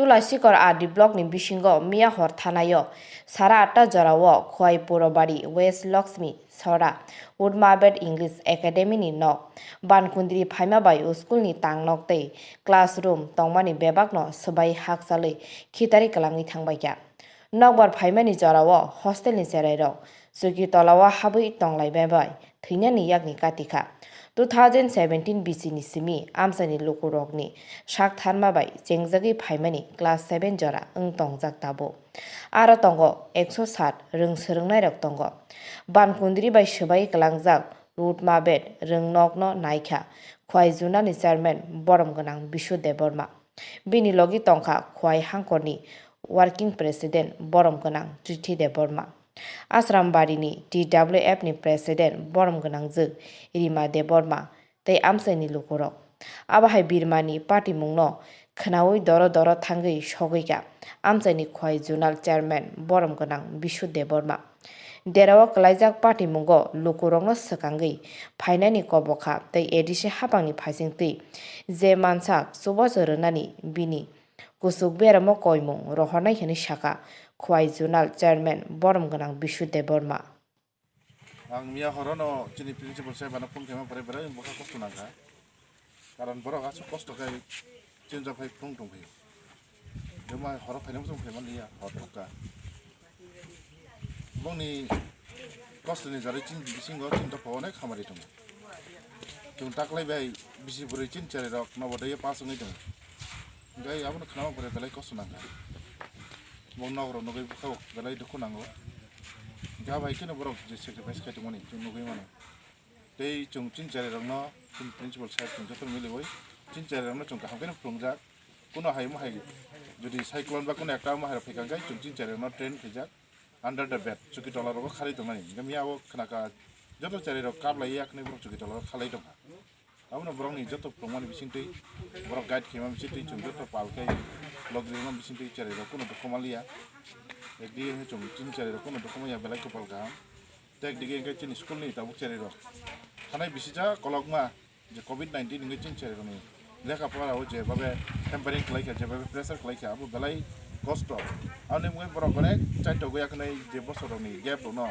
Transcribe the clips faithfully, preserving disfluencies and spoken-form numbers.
Tulaisikor R D block ni bisingo miya hor thanaio sara atta jorao Khwai Purobari West Lakshmi Sora Woodmabet English Academy ni nok ban kundri phaima bai school ni tangnok tei classroom tongmani bebakno swbai hakchalwi khitari kwlangwi thangbaikha. Nokbar phaimani jorao hostel ni cherairok chuki tolao habwi tonglaibai bai thwinani yakni kati kha. Two thousand seventeen B C ni simi amchaini lukurokni sak tharma bai chengjagwi phaimani class seven jora wng tongjak tabuk. Aro tongo ekso sat rwng swrwngnairok tongo. Ban kundri bai swbai kwlangjak Woodmabet rwngnokno naikha Khwai Zonal ni chairman borom gwnang Bishu Debbarma. Bini logi tongkha Khwai Hangkorni working president borom gwnang Trithi Debbarma. Asrambari ni T W F ni president borom gwnangjwk Rima Debbarma tei amchaini lukurok. Abo hai Birmani patimungno khwnaui doro doro thangwi sogwikha amchaini Khwai Zonal chairman borom gwnang Bishu Debbarma. Derao kwlaijak patimungo lukurokno swkangwi phainani kobokha tei A D C hapangni phaisingtwi je mansak chubachu rwnani bini kuchuk beramo koimung rohornai hwnwi sakha Khwai Zonal chairman borom gwnang Bishu Debbarma. Ang miya horono chini principal sahebano phone khaima pore belai bwkha kosto nangkha. Karon borok aswk kosto khai chini japhai phone tongphio. Joma horo phaina muchung phaiman liya, hor thukka. Bongni kostoni jarwi chini bisingo chini dopha onek hamari tongo. Chwng taklai bai bisi bwrwi chini cherairok nobo daiya pass wngwi tongo. Hingke abono khwnama pore belai kosto nangkha. Bo nok rok nugwi bwkha belai dukhu nango. Hingke abo hai kheno borok je sacrifice khai tongmani chwng nugwi mano. Tei chwng chini cherairokno chini principal sir chwng joto miliwi chini cherairokno chwng kaham kheno phwrwngjak. Kuno hai mo hai jodi cyclone ba kuno ekta mo hai rok phaikha hingke chwng chini cherairokno train khaijak under the bed chuki tola rogo kharwi tongnani. Hingke miya o khnaka joto cherairok kap lai ya khwnwi borok chuki tola rogo khalai tongkha. Abono borokni joto phwrwngmani bisingtwi, borok guide khaima bisingtwi chwng joto pal khe logirima bisingtwi cherairok kuno dukhu manliya. Ekdi wngkhe chwng chini cherairok kuno dukhu manya belai kwpal kaham. Tei ekdige wngkhe chini school ni tabuk cherairok thanai bisija kolokma je covid nineteen wngkhe chini cherairokni lekha pora o jebabe hampering khlaikha, jebabe pressure khlaikha, abo belai kosto. Aboni mungwi borok onek chaitogwi yakhnai je bosorokni gap rokno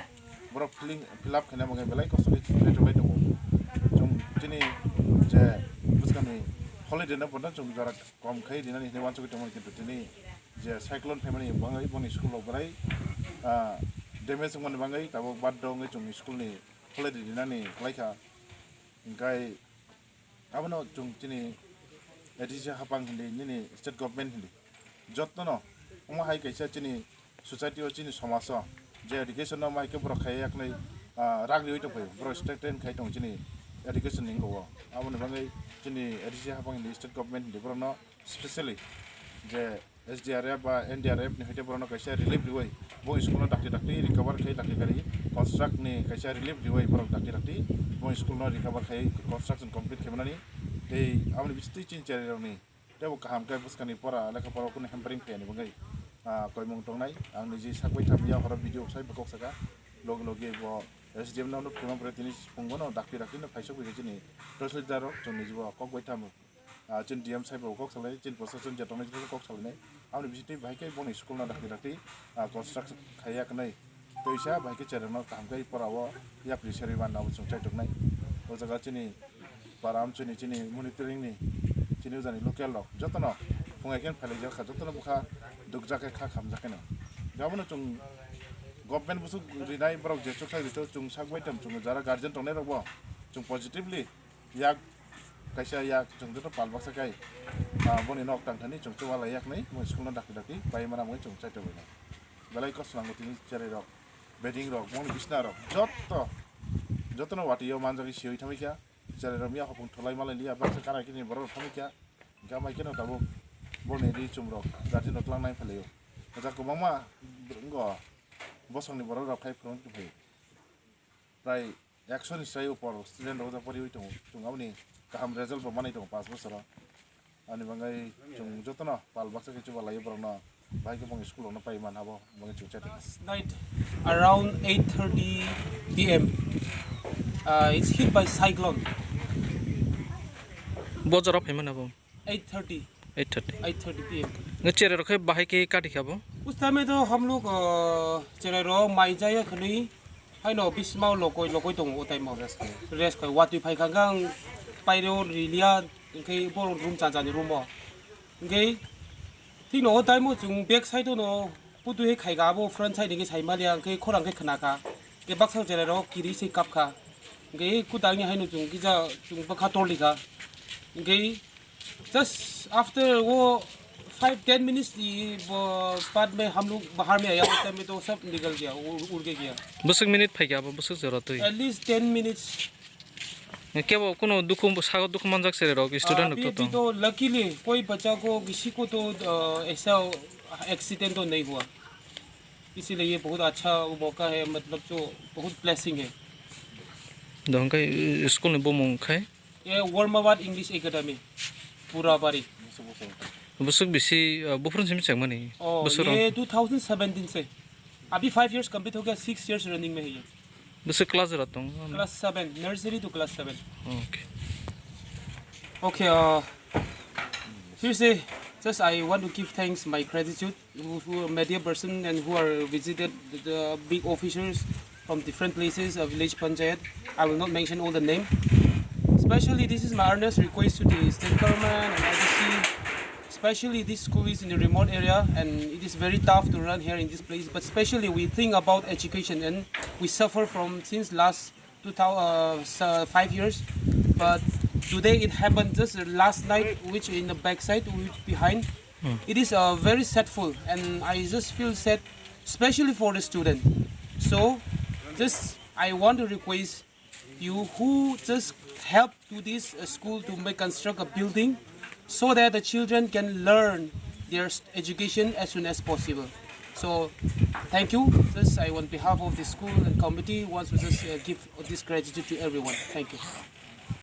borok filling, fill up khaina bagwi belai kosto khe chwng tongwi tongo. Chwng chini je bwskangni holiday no bono chwng jora kom khai rinani hinwi uansugwi tongmani, kintu tini je cyclone phaimani bagwi boni school rok belai, ah, damage wngmani bagwi tabuk baddo wngwi chwng school ni holiday rinani khlaikha. Hingkhai abono chwng chini A D C hapang hindi, nini state government hindi, jotono omo hai kaisa chini society o, chini somaj o je education no mai khe borok khai yaknai, ah, rak riwi tongphai, borok state train khai tongo chini education ni wngkha o. Aboni bagwi chini A D C hapang hindi, state government hindi borokno specially je S D R F ba N D R F ni hoite borokno kaisa relief riwi bo school no dakti dakti recover khai dakti kari construct ni kaisa relief riwi borok dakti dakti bo school no recover khai construction complete khai manani. Tei aboni bisingtwi chini cherairokni teibo kaham khe bwskangni pora lekha pora o kunu hampering khaiyani bagwi, ah, koimung tongnai. Ang niji sakbai thamya horo video sai bwkok saka logi logi bo S D M no phungo pore tini phungo no dakti dakti no phaisok bai chini tahsildar rok chwng niji bo kok bai tamo. Ah, chini D M sai bo kok salai, chini proshashan je tongnai chini kok salainai. Aboni bisingtwi bahai khe boni school no dakti dakti, ah, construction khaiya kwnai. Toisa bahai khe cherairokno kaham khe pora o yapri serwi manna bo chwng chaitok nai. O jaga chini para amchini chini monitoring ni chini ojani local rok jotono phungai khe phailai jak kha, jotono bwkha dukjak khe kha khamjak khe no. Abono chwng government bwswk rinai borok je chukthai rito chwng sak bai tam chwng jara guardian tongnai rok bo chwng positively yak kaisa yak chwng joto pal baksa kai, ah, boni nok tang thani chwng chuba lai yak nai mo school no dakti dakti pai mana mui chwng chaitok bai nai. Belai kosto nango tini cherai rok, bedding rok, boni bisna rok joto, jotono watwi o manjagwi siyoi thamwi kha. Cherai rok miya hopung tholai malai liya baksa kana kini borok rok thamwi kha. Hingkhe amai kheno tabuk boni ri chum rok guardian rok twlang nai phalio. Ajak kwbangma wngkha bosongni borok rok khai phwrwng tongphai. Prai ekso ni sai upor student rok o jaga poriwi tongo. Chwng aboni kaham result bo manwi tongo paanch bosoro. Ani bagwi chwng jotono pal baksa khe chuba laiwi borokno bahai khe bong school rokno pai man abo bagwi chwng chai tongo. Last night around eight thirty P M, uh, it's hit by cyclone. Bojora phaimani abo? Eight thirty. Eight thirty. Eight thirty P M. Nge cherai rok khe bahai khe kati kha bo? Us time to hum log, uh, cherai rok mai jaya khani, haino bisma lokoi lokoi tongo o time o. Rest khai, rest khai, watwi phai kha gang pairo rilia, hwnkhe bo room cha cha ni room o. Hwnkhe thik no o time o chwng back side o no putu he khai ga abo front side hwnkhe sai maliya, hwnkhe khorang khe khna kha. Hwnkhe baksa cherai rok kiri se kap kha. Hwnkhe kuta wngya haino chwng kisa chwng bwkha torli kha. Hwnkhe just after wo five ten minutes di bo बाद में हम लोग बाहर में आया, उस टाइम में तो सब निकल गया, उड़, उड़ के गया। Bwswk minute phai kha abo, bwswk jora twi? At least ten minutes. Kebo kuno dukhu, sago dukhu manjak cherai rok, student rok अभी to भी tong. तो लकीली कोई बच्चा को किसी को तो, अ, ऐसा एक्सीडेंट तो नहीं हुआ, इसीलिए ये बहुत अच्छा मौका है, मतलब जो बहुत ब्लेसिंग है। Dong khai school ni bumung khai? ये वर्माबाद इंग्लिश एकेडमी, पुराबारी। Bwswk bisi, uh, buphuru simi chengmani? Oh, bwswk rok? ये टू थाउजेंड सेवनटीन से। अभी फाइव इयर्स कंप्लीट हो गया, सिक्स इयर्स रनिंग में है ये। Bwswk class jora tong? Class seven, nursery to class seven. Okay. Okay, uh, seriously, just I want to give thanks, my gratitude, who, who are media person and who are visited the, the big officers from different places of village panchayat. I will not mention all the name. Especially, this is my earnest request to the state government and I D C. Especially, this school is in a remote area and it is very tough to run here in this place. But especially, we think about education and we suffer from since last two thousand, uh, s- uh, five years. But today it happened just last night, which in the backside, which behind. It is, uh, very sadful, and I just feel sad, especially for the student. So, just I want to request you who just help to this, uh, school to make construct a building so that the children can learn their s- education as soon as possible. So, thank you. Just I, on behalf of the school and committee, wants to just, uh, give this gratitude to everyone. Thank you.